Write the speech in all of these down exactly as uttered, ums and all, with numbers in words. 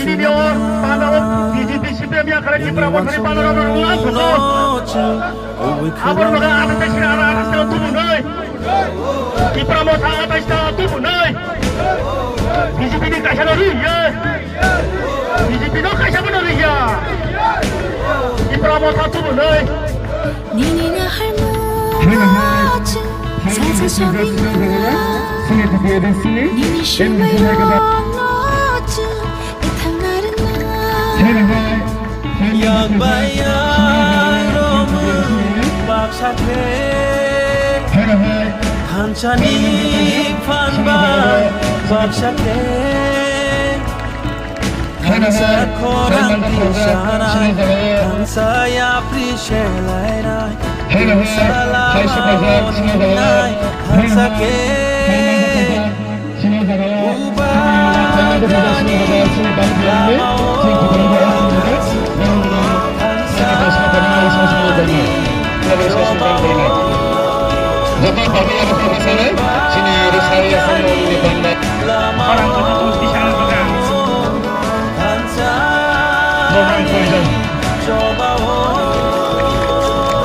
Nini o panda o B J P C P M ya kare Tipra Motha ni panda o rwla sogo. Abor baga atai sira ara ara sira tubu noi. Tipra Motha atai sira tubu noi. B J P ni kaisa no ri ye. B J P no kaisa no ri ya. Tipra Motha tubu noi. Nini na harmo Hai, hai. Sasa Hai, hai. Sasa Nini shimai rono Ithang narna Hai, hai. Hai, hai. Yak bai yak romwi baksa khe Hai, hai. Thansani phan bai baksa khe Thansa khorang tisana, thansa yapri selainai, thansa lama oninai, thansa ke. Uba gani lama o, thansa. Joto tabi abo khe bwskango chini rwchapmung ni banda. Khorang kwcham tong tisa ang kwcham. Khorang kwcham.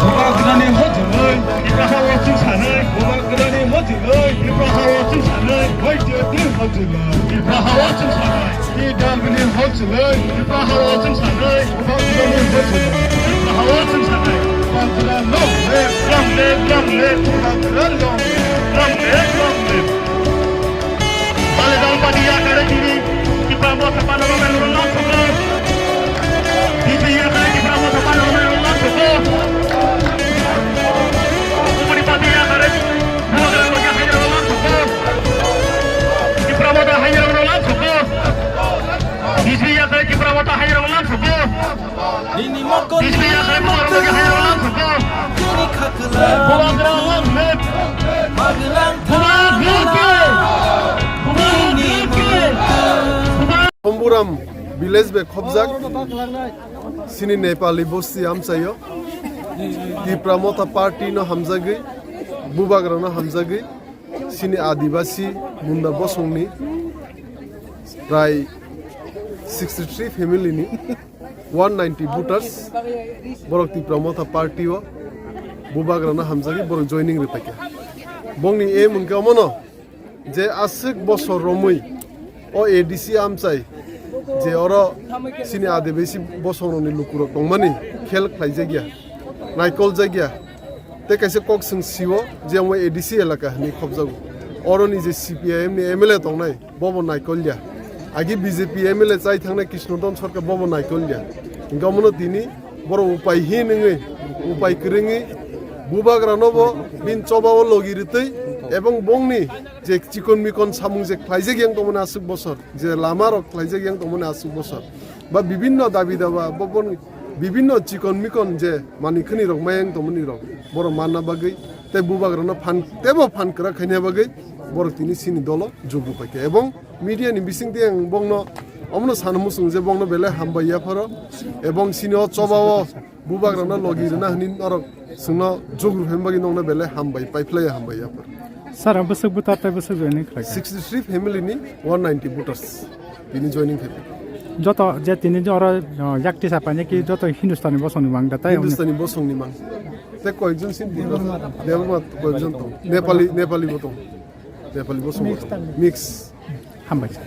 Bubagrani hojlwi, Tipra ha-o chwng sanai. Bubagrani hojlwi, Tipra ha-o chwng sanai. Hoi Tipra hojlwi, Tipra ha-o chwng sanai. T W ni hojlwi, Tipra ha-o chwng sanai, Tipra ha-o chwng sanai, Tipra ha-o chwng sanai. Bubagra long live, long live, long live, Bubagra long live, long live, long live. Bale dal padi ya kare tini, Tipra Motha panda long live, long live. Tini ya kare Tipra Motha panda long live, long live. Upadi padi ya kare, Bubagra long live, long live. Tipra Motha long live, long live. Bisi ya kare Tipra Motha hai rong lang suko. Bisi ya kare Tipra Motha hai rong lang suko. Bubagra lang met. Bubagra ke. Bubagra ke. Bubagra Somburam village bai khobjak sini Nepali bosti amchaio Tipra Motha party no hamjagwi, Bubagra no hamjagwi, sini Adibasi Munda bosongni prai sixty three family ni one ninety voters borok Tipra Motha party o Bubagrano hamjagwi borok joining rwphaikha. Bongni aim hwnkhe omono je aswk bosor romwi o A D C amchai je oro sini Adibasi bosongrokni lukurok tongmani khel khlaijakya, naikol jakya, tei kaisa kok swng sio je omo A D C elaka hinwi khobjago. Oroni je C P I M ni M L A tongnai, bobo naikolya. Agi B J P M L A chai thangnai Krishna Don Sarkar, bobo naikolya. Hingke omono tini borok upai hin wngwi, upai kwrwngwi Bubagrano bo bini choba o logi rwtwi ebong bongni je chikon mikon samung je khlaijak yang tongmani aswk bosor, je lama rok khlaijak yang tongmani aswk bosor, ba bibinno dabi daba bo boni bibinno chikon mikon je mani khni rok mayang tongmani rok borok manna bagwi tei Bubagrano phan tebo phan kwrak khaina bagwi borok tini sini dolo jugu paikha ebong media ni bising tei ang bongno omono sana muchung je bongno belai hambai yapharo ebong sini o choba o Bubagrano logi rwna hwnwi norok chwngno jugru hwnwi bagwi nokno belai hambai, paiphlaiya hambai yaphar. Sir, ang bwswk bwtar tei bwswk joining khlaikha? Sixty three family ni one ninety voters tini joining khaikha. Joto je tini je oro, uh, yakti sapaini ki joto Hindustani bosongni mang da tai? Hindustani bosongni mang. Tei koyekjon sin Debbarma koyekjon tong. Nepali, Nepali bo tong. Nepali bosong bo tong. Mix. Hambai sir.